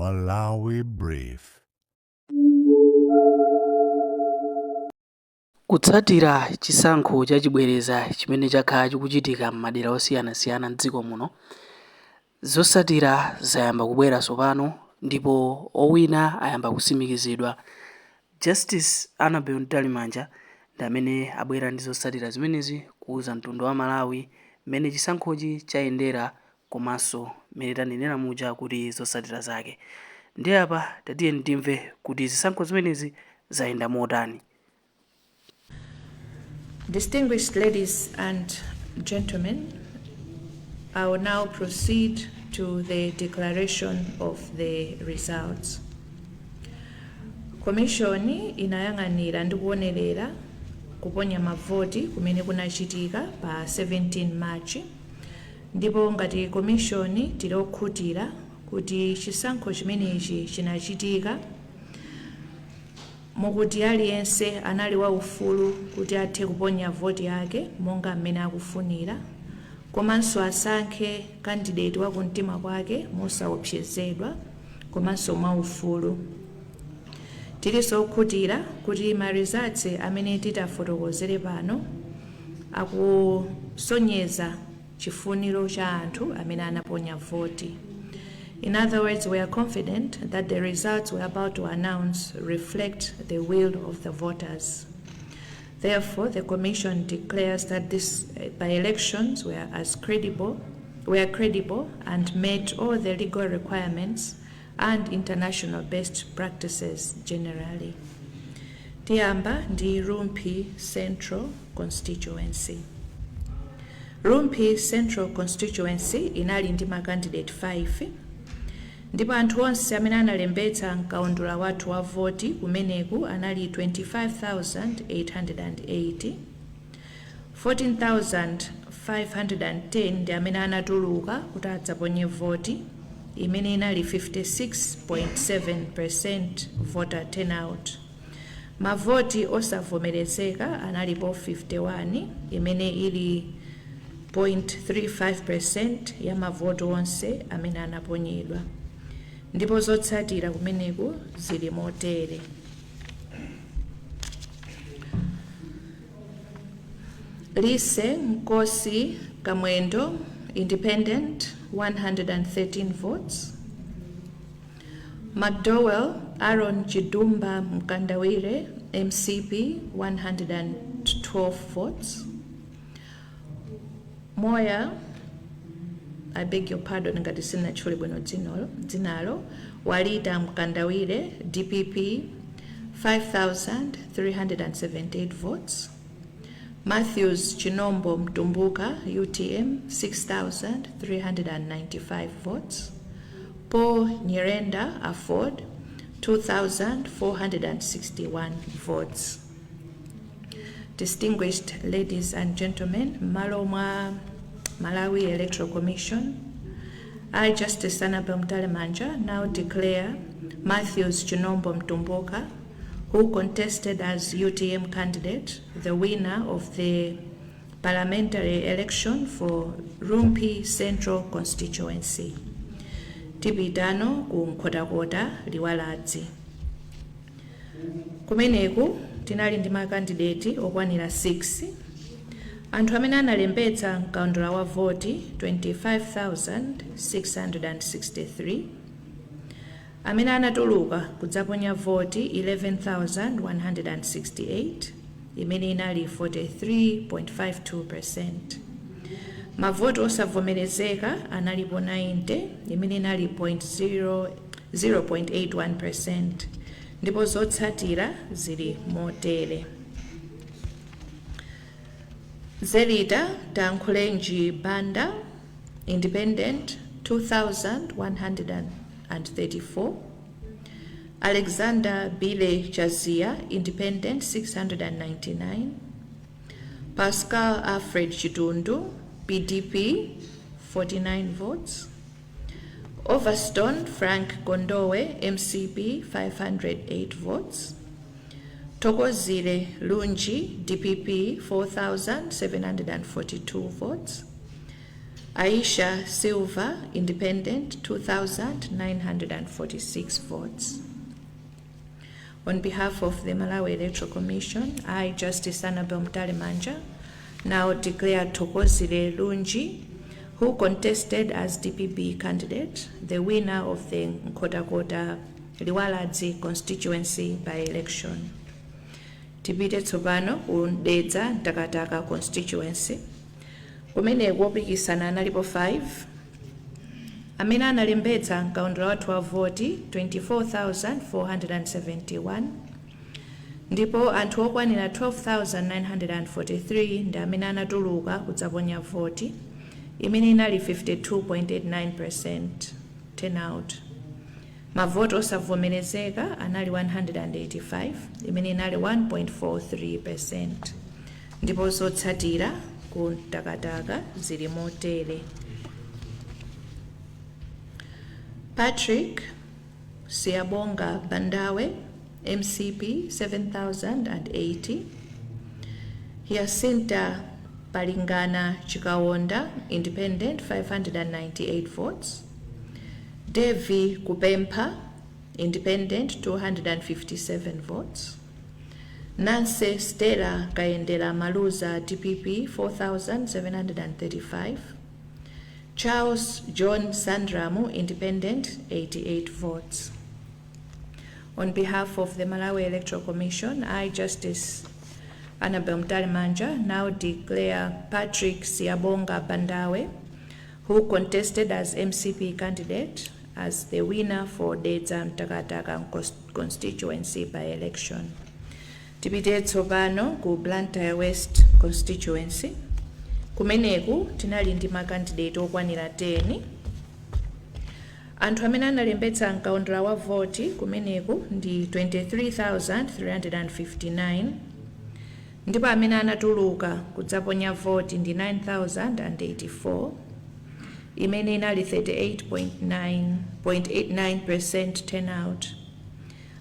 Malawi Brief. Kutsatira chisankho chachibwereza chimene chakhala chikuchitika m'madera osiyanasiyana m'dziko muno, zotsatira zayamba kubwera tsopano ndipo owina ayamba kutsimikizidwa. Justice Annabel Mtalimanja ndi amene abwera ndi zotsatira zimenezi kuuza mtundu wa Malawi mmene chisankhochi chayendera komanso mmene tanenera muja kuti zotsatira zake. Ndiye apa tatiyeni timve kuti zisankho zimenezi zayenda motani. Distinguished ladies and gentlemen, I will now proceed to the declaration of the results. Komishoni inayang'anira ndi kuonerera kuponya mavoti kumene kunachitika pa 17 March ndipo ngati komishoni tili okhutira kuti chisankho chimenechi chinachitika mukuti aliyense anali wa ufulu kuti athe kuponya voti yake monga mmene akufunira komanso asankhe kandidate wa kumtima kwake mosaopsezedwa komanso mwaufulu. Tilinso okhutira kuti ma results amene titafotokozere pano akusonyeza chifuniro cha anthu amene anaponya voti. In other words, we are confident that the results we are about to announce reflect the will of the voters. Therefore, the Commission declares that these by-elections were credible and met all the legal requirements and international best practices generally. Tiyamba ndi Rumphi Central Constituency. Rumphi Central Constituency inali ndi ma candidate 5 ndipo anthu onse amene analembetsa mkaundula wathu wa voti kumeneku anali 25,880. 14,510 ndi amene anatuluka kuti adzaponye voti imene inali 56.7% voter turnout. Mavoti osavomerezeka analipo 51 imene ili 0.35% ya mavoti onse amene anaponyedwa. Ndipo zotsatira kumeneku zili motere. Lise Nkosi Kamwendo, Independent, 113 votes. McDowell Aaron Chidumba Mkandawire, MCP, 112 votes. Moya, I beg your pardon ngati sinatchule bwino dzinalo, Walita Mkandawire, DPP, 5,378 votes. Matthews Chinombo Mtumbuka, UTM, 6,395 votes. Paul Nyirenda, AFORD, 2,461 votes. Distinguished ladies and gentlemen, m'malo mwa Malawi Electoral Commission, I, Justice Annabel Mtalimanja, now declare Matthews Chinombo Mtumbuka, who contested as UTM candidate, the winner of the parliamentary election for Rumphi Central Constituency. Tipitano ku Nkhotakota Liwaladzi. Kumeneku tinali ndi makandideti okwanira 6. Anthu amene analembetsa mkaundula wa voti 25,663. Amene anatuluka kudzaponya voti 11,168 imene inali 43.52%. Mavoti osavomerezeka analipo 90 imene inali 0.81% ndipo zotsatira zili motere. Zelita Tankhulenji Banda, Independent, 2,134. Alexander Billy Chaziya, Independent, 699. Pascal Alfred Chitundu, PDP, 49 votes. Overstone Frank Kondowe, MCP, 508 votes. Thokozile Lunji, DPP, 4,742 votes. Aisha Silva, Independent, 2,946 votes. On behalf of the Malawi Electoral Commission, I, Justice Annabel Mtalimanja, now declare Thokozile Lunji, who contested as DPP candidate, the winner of the Nkhotakota Liwaladzi constituency by election. Tipite tsopano ku Dedza Mtakataka constituency, kumene opikisana analipo 5. Amene analembetsa mkaundula wathu wa voti 24,471, ndipo anthu okwanira 12,943 ndi amene anatuluka kudzaponya voti, imene inali 52.89% turnout. Mavoti osavomerezeka anali 185, imene inali 1.43%, ndipo zotsatira ku Mtakataka zili motere: Patrick Siabonga Bandawe, MCP, 7080. Jacinta Palingana Chikawonda, Independent, 598 votes. Devi Kupempa, Independent, 257 votes. Nancy Stella Kayendera Maluza, DPP, 4735. Charles John Sandramu, Independent, 88 votes. On behalf of the Malawi Electoral Commission, I, Justice Annabel Mtalimanja, now declare Patrick Siabonga Bandawe, who contested as MCP candidate, as the winner for Dedza Mtakataka constituency by election. Tipite tsopano ku Blantyre West constituency. Kumeneku tinali ndi makandidate okwanira 10. Anthu amene analembetsa mkaundula wa voti kumeneku ndi 23,359, ndipo amene anatuluka kudzaponya voti ndi 9084, imene inali 38.89% turnout.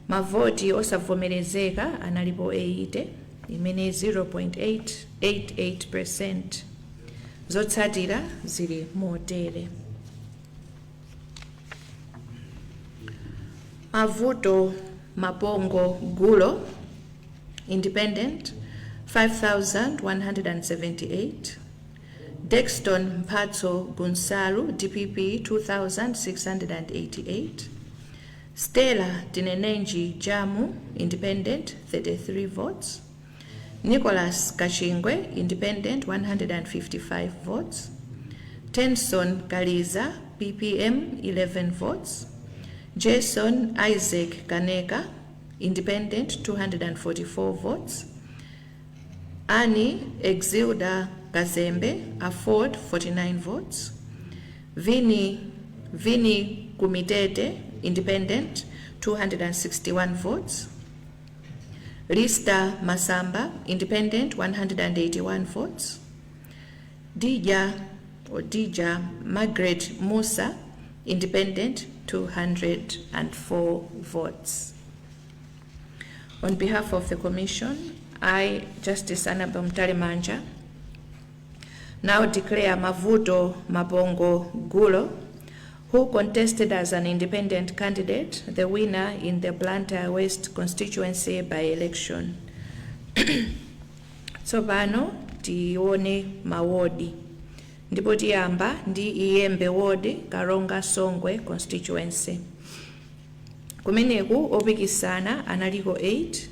Mavoti osavomerezeka analipo 80, imene 0.888%. Zotsatira zili motere: Mavuto Mapongo Gulo, Independent, 5178. Dexton Mphatso Gunsalu, DPP, 2688. Stella Tinenenji Jamu, Independent, 33 votes. Nicholas Kachingwe, Independent, 155 votes. Tenson Kaliza, PPM, 11 votes. Jason Isaac Kaneka, Independent, 244 votes. Annie Exilda Kazembe, Afford, 49 votes. Vini Kumitete, Independent, 261 votes. Lista Masamba, Independent, 181 votes. Dija or Dija Margaret Musa, Independent, 204 votes. On behalf of the Commission, I, Justice Annabel Mtalimanja, now declare Mavuto Mabongo Gulo, who contested as an independent candidate, the winner in the Blantyre West constituency by election. Tsopano tione mawodi, ndipo tiyamba ndi Iyembe Ward, Karonga Songwe constituency. Kumeneku opikisana analiko 8.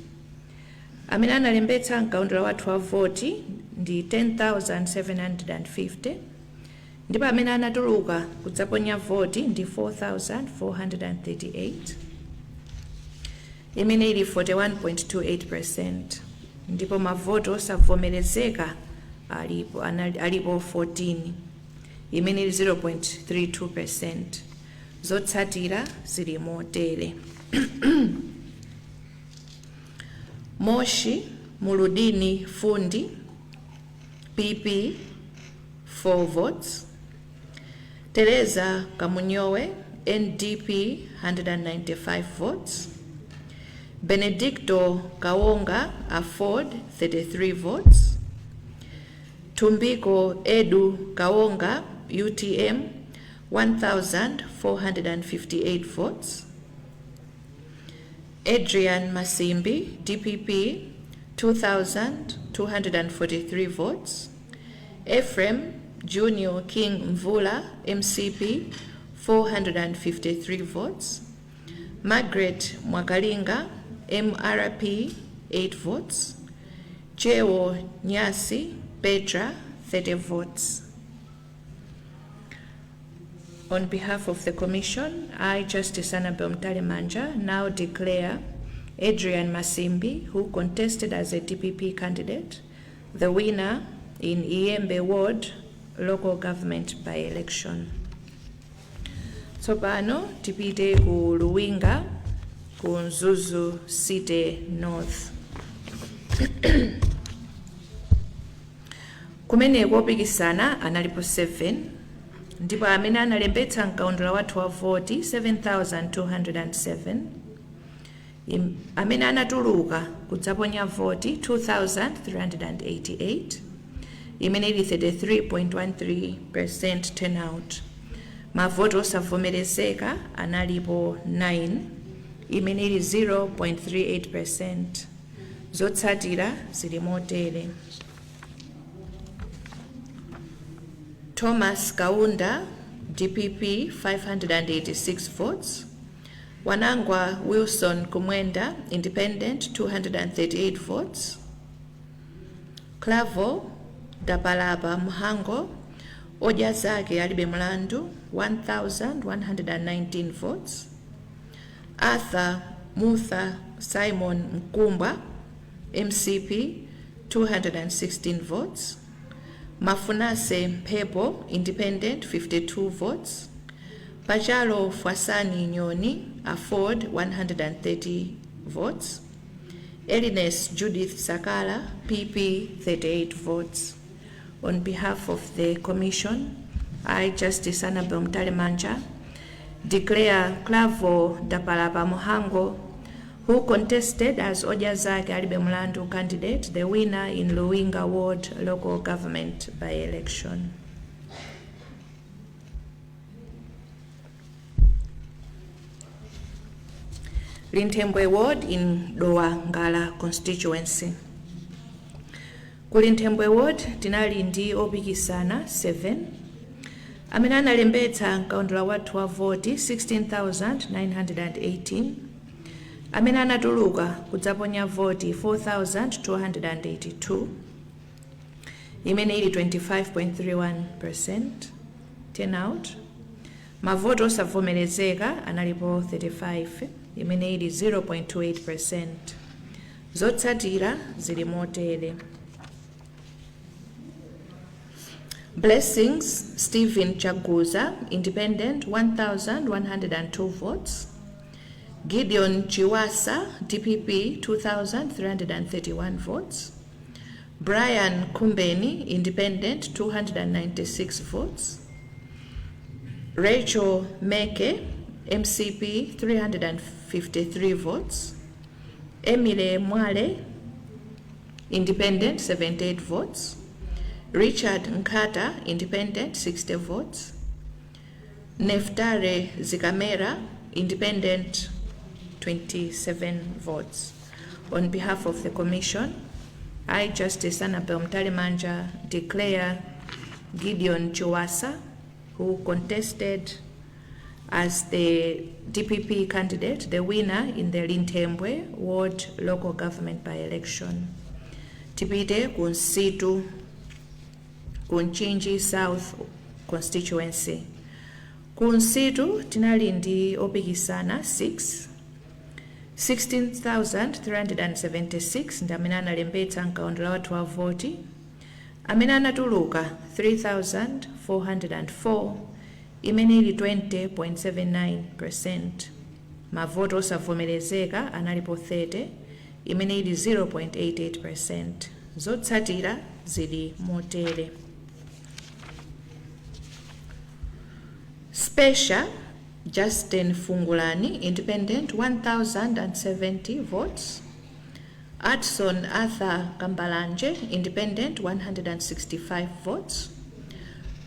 Amene analembetsa mkaundula wathu wa voti ndi 10,750, ndipo amene anatuluka kudzaponya voti ndi 4438, imene ili 41.28%, ndipo mavoti osavomerezeka alipo 14, imene ili 0.32%. Zotsatira zili motere: Moshi Muludini Fundi, PP, 4 votes. Teresa Kamunyowe, NDP, 195 votes. Benedicto Kawonga, Afford, 33 votes. Tumbiko Edu Kawonga, UTM, 1,458 votes. Adrian Masimbi, DPP, 2,243 votes. Ephraim Junior King Mvula, MCP, 453 votes. Margaret Mwakalinga, MRP, 8 votes. Cheo Nyasi Petra, 30 votes. On behalf of the Commission, I, Justice Annabel Mtalimanja, now declare Adrian Masimbi, who contested as a DPP candidate, the winner in Iyembe Ward local government by election. Tsopano tipite ku Luwinga ku Mzuzu City North. Kumeneko opikisana analipo 7, ndipo amene analembetsa mkaundula wathu wa voti 7207. Amene anatuluka kudzaponya voti 2388, imene ili 33.13% turnout. Mavoti osavomerezeka analipo 9, imene ili 0.38%. Zotsatira zili motere: Thomas Kaunda, DPP, 586 votes. Wanangwa Wilson Kumwenda, Independent, 238 votes. Clavo Dapalapa Mhango, Odya Zake Alibe Mlandu, 1119 votes. Arthur Mutha Simon Mkumbwa, MCP, 216 votes. Mafunase Mphepo, Independent, 52 votes. Pachalo Fwasani Nyoni, Afford, 130 votes. Elines Judith Sakala, PP, 38 votes. On behalf of the Commission, I, Justice Annabel Mtalimanja, declare Clavo Dapalapa Muhango, who contested as Odya Zake Alibe Mlandu candidate, the winner in Luwinga Ward local government by election. Linthembwe Ward in Dowa Ngala constituency. Ku Linthembwe Ward tinali ndi opikisana 7. Amene analembetsa mkaundula wathu wa voti 16,918. Amene anatuluka kudzaponya voti 4,282, imene ili 25.31% turnout. Mavoti osavomerezeka analipo 35, imene ili 0.28%. Zotsatira zili motere: Blessings Stephen Chaguza, Independent, 1102 votes. Gideon Chiwasa, DPP, 2331 votes. Brian Kumbeni, Independent, 296 votes. Rachel Meke, MCP, 353 votes. Emile Mwale, Independent, 78 votes. Richard Nkata, Independent, 60 votes. Neftare Zikamera, Independent, 27 votes. On behalf of the Commission, I, Justice Annabel Mtalimanja, declare Gideon Chiwasa, who contested as the DPP candidate, the winner in the Linthembwe Ward local government by election. Tipite ku Msitu, ku Mchinji South constituency. Ku Msitu tinali ndi opikisana 6. 16,376 ndi amene analembetsa mkaundula wathu wa voti. Amene anatuluka 3404, imene ili 20.79%. Mavoti osavomerezeka analipo 30, imene ili 0.88%. Zotsatira zili motere: Special Justin Fungulani, Independent, 1070 votes. Adson Arthur Kambalanje, Independent, 165 votes.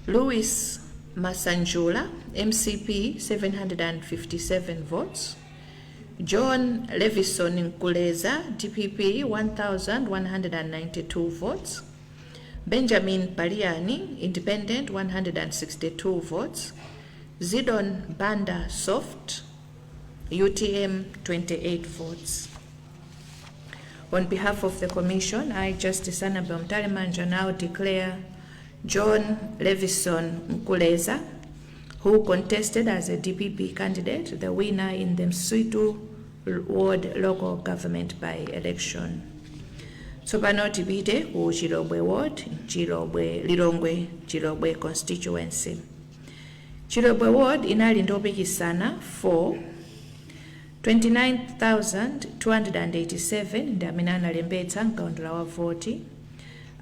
Louis Masanjula, MCP 757 votes. John Levison Nkuleza, DPP 1192 votes. Benjamin Paliani, Independent 162 votes. Zidon Banda Soft, UTM 28 votes. On behalf of the Commission, I, Justice Annabel Mtalimanja, now declare John Levison Nkuleza, who contested as a DPP candidate, the winner in the Msitu Ward local government by election. Tsopano tipite ku Chilobwe Ward, Chilobwe, Lilongwe, Chilobwe constituency. Chilobwe Ward inali ndi opikisana 4. 29,287 ndi amene analembetsa mkaundula wa voti.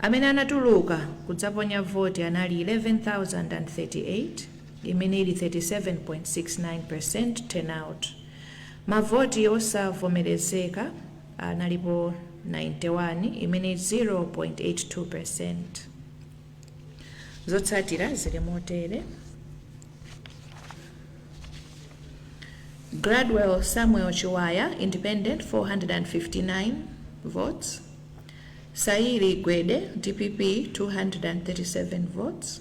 Amene anatuluka kudzaponya voti anali 11,038, imene ili 37.69% turnout. Mavoti osavomerezeka analipo 91, imene 0.82%. Zotsatira zili motere: Gladwell Samuel Chiwaya, Independent 459 votes. Sairi Gwede, DPP 237 votes.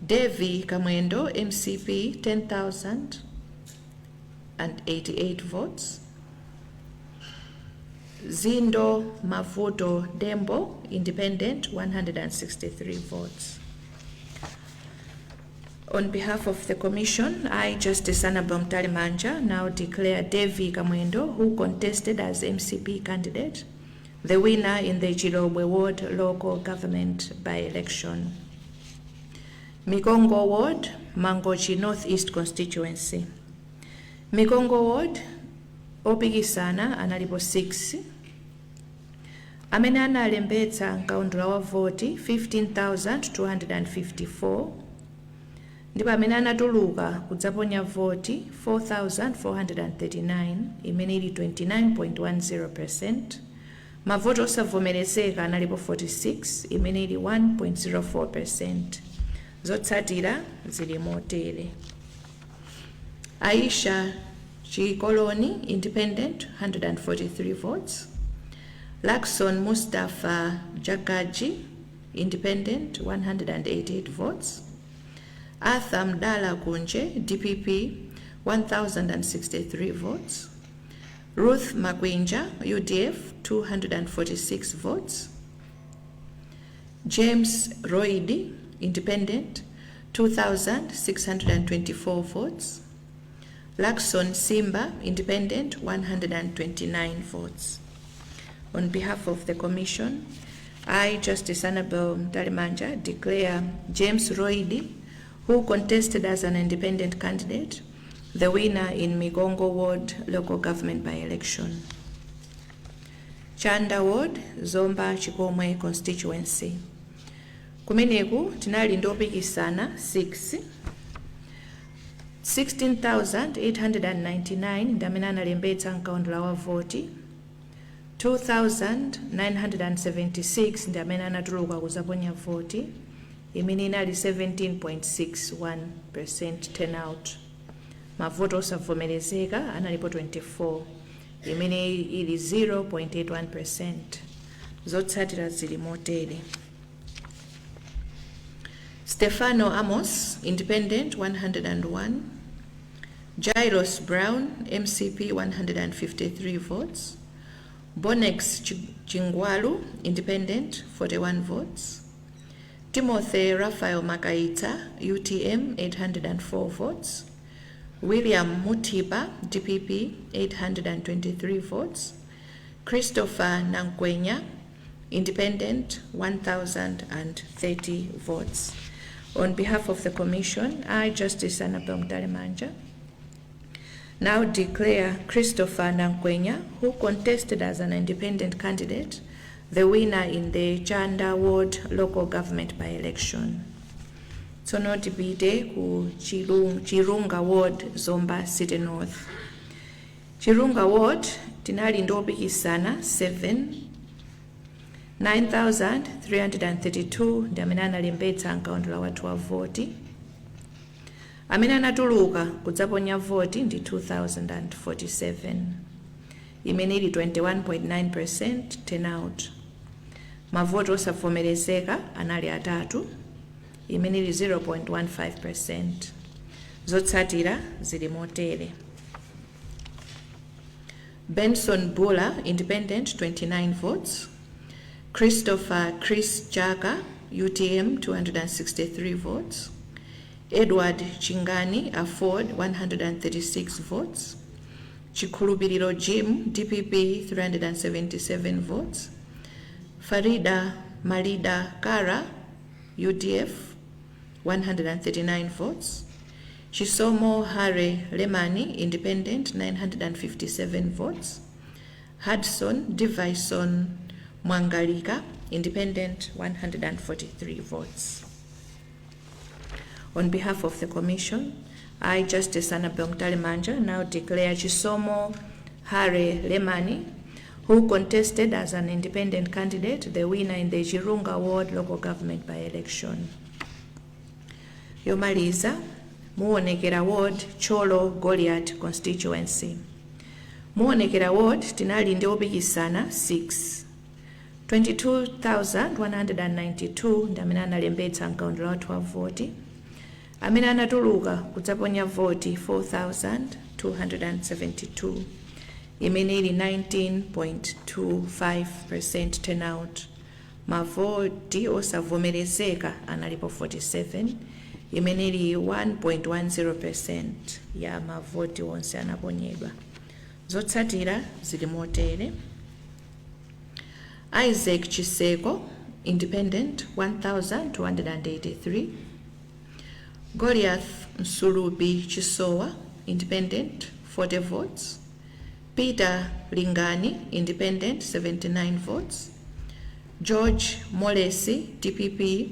Devi Kamwendo, MCP 10,088 votes. Zindo Mavuto Dembo, Independent 163 votes. On behalf of the Commission, I, Justice Annabel Mtalimanja, now declare Devi Kamwendo, who contested as MCP candidate, the winner in the Chilobwe Ward local government by election. Mikongo Ward, Mangochi North East constituency. Mikongo Ward, opikisana analipo 6. Amene analembetsa mkaundula wa voti 15,254, ndipo amene anatuluka kudzaponya voti 4439, imene ili 29.10%. Mavoti osavomerezeka analipo 46, imene ili 1.04%. Zotsatira zili motere: Aisha Chikoloni, Independent 143 votes. Lakson Mustafa Jakaji, Independent 188 votes. Arthur Mdala Kunje, DPP 1063 votes. Ruth Makwinja, UDF 246 votes. James Roidi, Independent 2624 votes. Lakson Simba, Independent 129 votes. On behalf of the Commission, I, Justice Annabel Mtalimanja, declare James Roidi, who contested as an independent candidate, the winner in Migongo Ward local government by election. Chanda Ward, Zomba Chikomwe constituency. Kumeneku tinali ndi opikisana 6. 16,899 ndi amene analembetsa mkaundula wa voti. 2,976 ndi amene anatuluka kuzaponya voti, imene inali 17.61% turnout. Mavoti osavomerezeka analipo 24, imene ili 0.81%. Zotsatira zili motere: Stefano Amos, Independent 101. Jairus Brown, MCP 153 votes. Bonex Chingwalu, Independent 41 votes. Timothy Raphael Makaita, UTM 804 votes. William Mutiba, DPP 823 votes. Christopher Nankwenya, Independent 1030 votes. On behalf of the Commission, I, Justice Annabel Mtalimanja, now declare Christopher Nankwenya, who contested as an independent candidate, the winner in the Chanda Ward local government by election. Tsono tipite ku Chirunga Ward, Zomba City North. Chirunga Ward tinali ndi opikisana 7. 9332 ndi amene analembetsa mkaundula wathu wa voti. Amene anatuluka kudzaponya voti ndi 2047, imene ili 21.9% turnout. Mavoti osavomerezeka anali atatu, imene ili 0.15%. Zotsatira zili motere: Benson Bula, independent, 29 votes; Christopher Chris Chaka, UTM, 263 votes; Edward Chingani, AFORD, 136 votes; Chikhulupiriro Jim, DPP, 377 votes; Farida Malida Kara, UDF, 139 votes; Chisomo Hare Lemani, independent, 957 votes; Hudson Divison Mwangalika, independent, 143 votes. On behalf of the Commission, I, Justice Annabel Mtalimanja, now declare Chisomo Hare Lemani, who contested as an independent candidate, the winner in the Chirunga Ward local government by-election. Yomaliza, Muonekera Ward, Thyolo Goliati constituency. Muonekera Ward tinali ndi opikisana 6. 22,192 ndi amene analembetsa mkaundula wathu wa voti. Amene anatuluka kudzaponya voti 4,272, imene ili 19.25% turnout. Mavoti osavomerezeka analipo 47, imene ili 1.10% ya mavoti onse anaponyedwa. Zotsatira zili motere: Isaac Chiseko, independent, 1283; Goliath Msulubi Chisowa, independent, 40 votes; Peter Lingani, independent, 79 votes; George Molesi, DPP,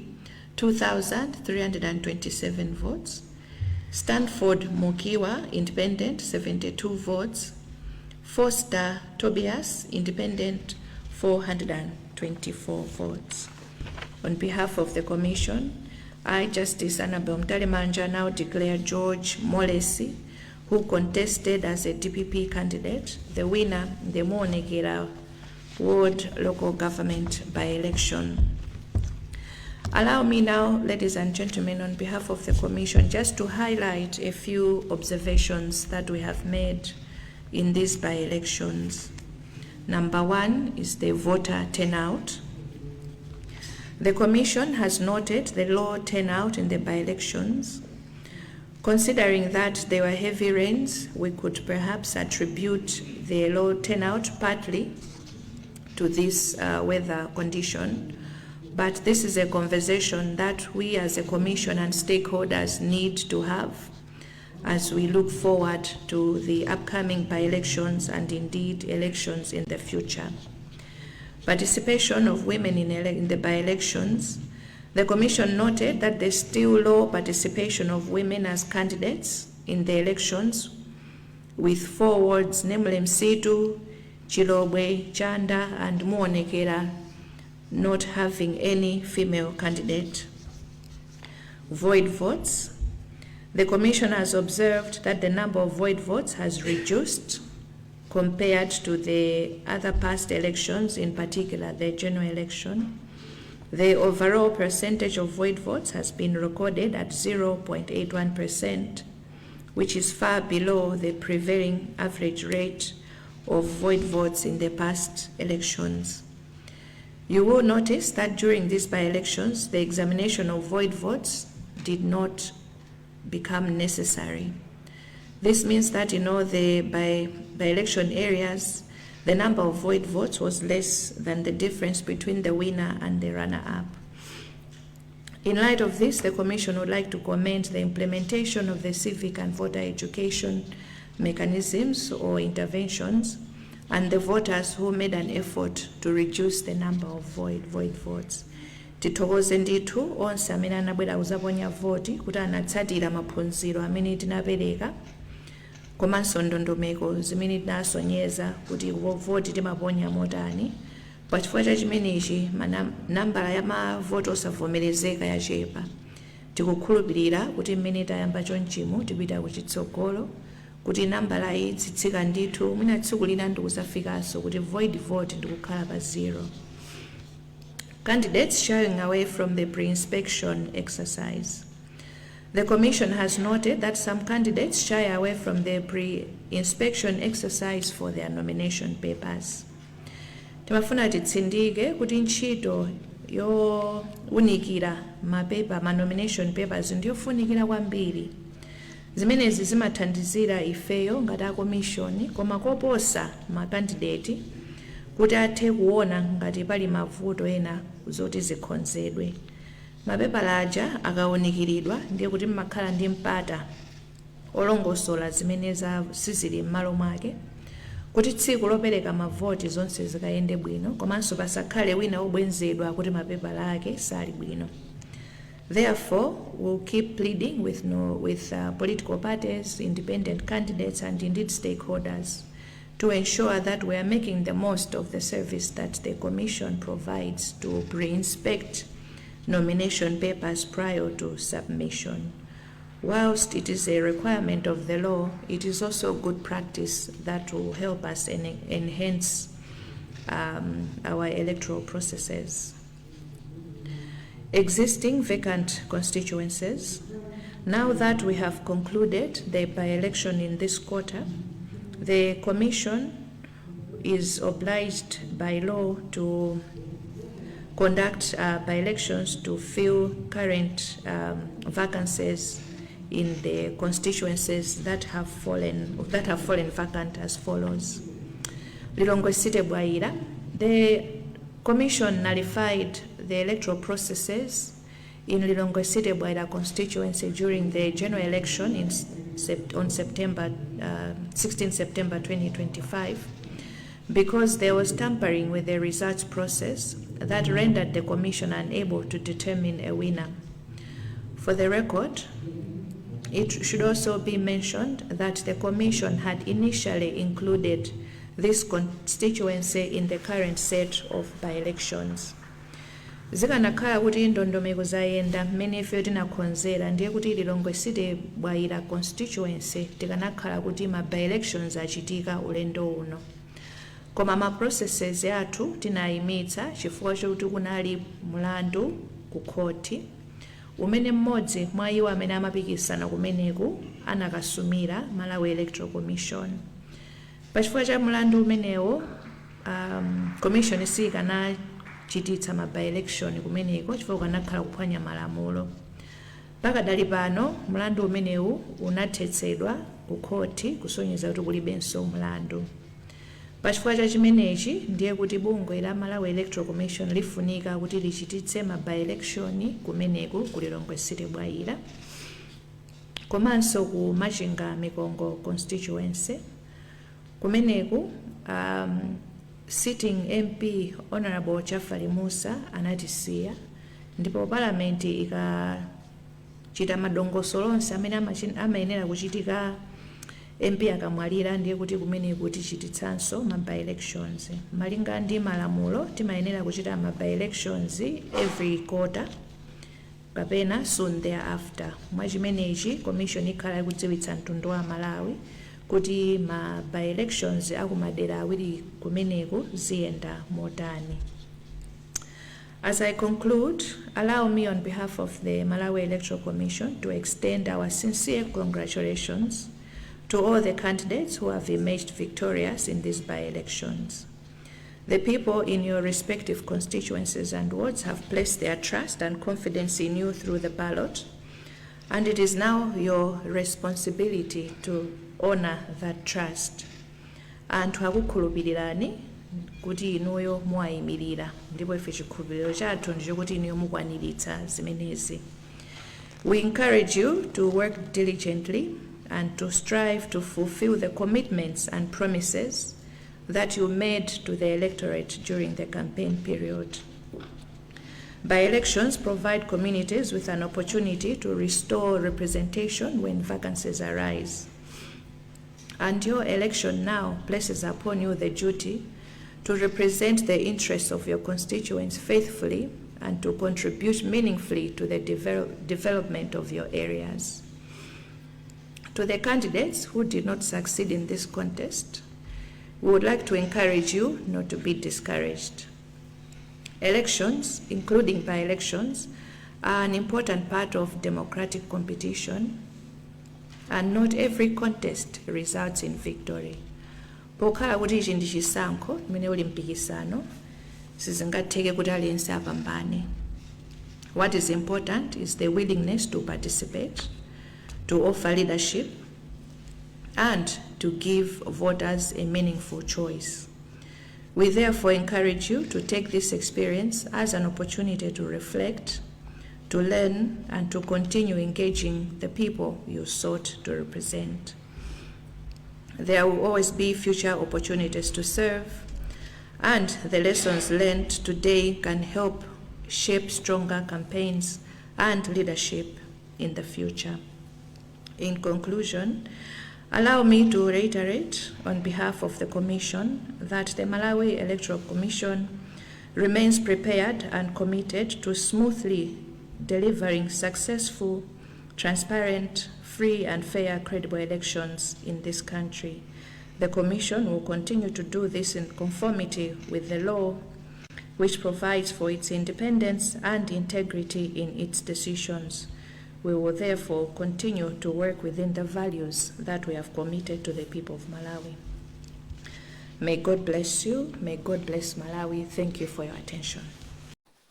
2327 votes; Stanford Mukiwa, independent, 72 votes; Foster Tobias, independent, 424 votes. On behalf of the Commission, I, Justice Annabel Mtalimanja, now declare George Molesi, who contested as a DPP candidate, the winner in the Muonekera Ward local government by-election. Allow me now, ladies and gentlemen, on behalf of the Commission, just to highlight a few observations that we have made in these by-elections. Number one is the voter turnout. The Commission has noted the low turnout in the by-elections. Considering that there were heavy rains, we could perhaps attribute the low turnout partly to this weather condition. But this is a conversation that we as a Commission and stakeholders need to have as we look forward to the upcoming by-elections and indeed elections in the future. Participation of women in the by-elections. The Commission noted that there's still low participation of women as candidates in the elections, with four wards, namely Msitu, Chilobwe, Chanda, and Muonekera, not having any female candidate. Void votes. The Commission has observed that the number of void votes has reduced compared to the other past elections, in particular the general election. The overall percentage of void votes has been recorded at 0.81%, which is far below the prevailing average rate of void votes in the past elections. You will notice that during these by-elections, the examination of void votes did not become necessary. This means that in all the by-election areas, the number of void votes was less than the difference between the winner and the runner-up. In light of this, the Commission would like to commend the implementation of the civic and voter education mechanisms or interventions and the voters who made an effort to reduce the number of void votes. Tithokoze ndithu onse amene anabwera kuzaponya voti kuti anatsatira maphunziro amene tinapereka komanso ndondomeko zimene tinasonyeza kuti voti timaponya motani. Pachifukwa cha chimenechi, nambala ya mavoti osavomerezeka yachepa. Tikukhulupirira kuti mmene tayamba chonchimu tipita kuchitsogolo kuti nambala iyi itsitsika ndithu, mwina tsiku lina ndikuzafikanso kuti void vote ndikukhala pa zero. Candidates shying away from the pre-inspection exercise. The Commission has noted that some candidates shy away from the pre-inspection exercise for their nomination papers. Timafuna titsindike kuti ntchito yowunikira mapepa, ma nomination papers, ndiyofunikira kwambiri. Zimenezi zimathandizira ifeyo ngati a Commission, koma koposa ma candidate, kuti athe kuona ngati pali mavuto ena zoti zikonzedwe. Mapepala aja akawunikiridwa, ndiye kuti mmakhala ndi mpata olongosola zimene sizili m'malo mwake, kuti tsiku lopereka mavoti zonse zikayende bwino, komanso pasakhale wina wobwenzedwa kuti mapepala ake sali bwino. Therefore, we'll keep pleading with, no, with political parties, independent candidates, and indeed stakeholders to ensure that we are making the most of the service that the Commission provides to pre-inspect nomination papers prior to submission. Whilst it is a requirement of the law, it is also good practice that will help us enhance our electoral processes. Existing vacant constituencies. Now that we have concluded the by-election in this quarter, the Commission is obliged by law to conduct by-elections to fill current vacancies in the constituencies that have fallen vacant as follows. Lilongwe City Bwaila, the Commission nullified the electoral processes in Lilongwe City Bwaila constituency during the general election on September 16 September 2025 because there was tampering with the results process that rendered the Commission unable to determine a winner. For the record, it should also be mentioned that the Commission had initially included this constituency in the current set of by-elections. Zikanakhala kuti ndondomeko zayenda mmene ife tinakonzera, ndiye kuti Lilongwe City Bwaila constituency tikanakhala kuti ma by-elections achitika ulendo uno, koma ma processes athu tinayimitsa chifukwa chokuti kunali mlandu ku khoti umene mmodzi mwa iwo amene amapikisana kumeneku anakasumira Malawi Electoral Commission. Pachifukwa cha mlandu umenewo, Commission sikanachititsa ma by-election kumeneko chifukwa kukanakhala kuphwanya malamulo. Pakadali pano mlandu umenewu unathetsedwa ku khoti, kusonyeza kuti kulibenso mlandu. Pachifukwa cha chimenechi, ndiye kuti bungwe la Malawi Electoral Commission lifunika kuti lichititse ma by-election kumeneku ku Lilongwe City Bwaila, komanso ku Machinga Mikongo constituency. Kumeneku sitting MP Honorable Jafari Musa anatisiya, ndipo Palamenti ikachita madongosolo onse amene amayenera kuchitika MP akamwalira, ndiye kuti kumeneku tichititsanso ma by-elections. Malinga ndi malamulo, timayenera kuchita ma by-elections every quarter kapena soon thereafter. Mwachimenechi, Commission ikhala ikudziwitsa mtundu wa Malawi kuti ma by-elections akumadera awiri kumeneku ziyenda motani. As I conclude, allow me on behalf of the Malawi Electoral Commission to extend our sincere congratulations to all the candidates who have emerged victorious in these by-elections. The people in your respective constituencies and wards have placed their trust and confidence in you through the ballot, and it is now your responsibility to honor that trust. Anthu akukhulupirirani kuti inuyo muwayimirira, ndipo ife chikhulupiriro chathu ndichokuti inuyo mukwaniritsa zimenezi. We encourage you to work diligently and to strive to fulfill the commitments and promises that you made to the electorate during the campaign period. By elections provide communities with an opportunity to restore representation when vacancies arise. And your election now places upon you the duty to represent the interests of your constituents faithfully and to contribute meaningfully to the development of your areas. To the candidates who did not succeed in this contest, we would like to encourage you not to be discouraged. Elections, including by elections, are an important part of democratic competition, and not every contest results in victory. Pokhala kuti ichi ndi chisankho imene uli mpikisano, sizingatheke kuti aliyense apambane. What is important is the willingness to participate, to offer leadership, and to give voters a meaningful choice. We therefore encourage you to take this experience as an opportunity to reflect, to learn, and to continue engaging the people you sought to represent. There will always be future opportunities to serve, and the lessons learned today can help shape stronger campaigns and leadership in the future. In conclusion, allow me to reiterate on behalf of the Commission that the Malawi Electoral Commission remains prepared and committed to smoothly delivering successful, transparent, free and fair, credible elections in this country. The Commission will continue to do this in conformity with the law, which provides for its independence and integrity in its decisions. We will therefore continue to work within the values that we have committed to the people of Malawi. May God bless you. May God bless Malawi. Thank you for your attention.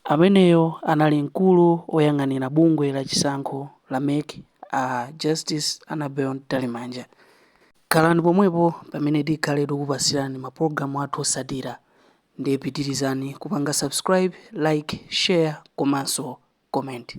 Ameneyo anali mkulu oyang'anira bungwe la chisankho la MEC, a Justice Annabel Mtalimanja. Khalani pomwepo pamene tikhale tikupasirani mapulogalamu athu osatira, ndiye pitirizani kupanga subscribe, like, share komanso comment.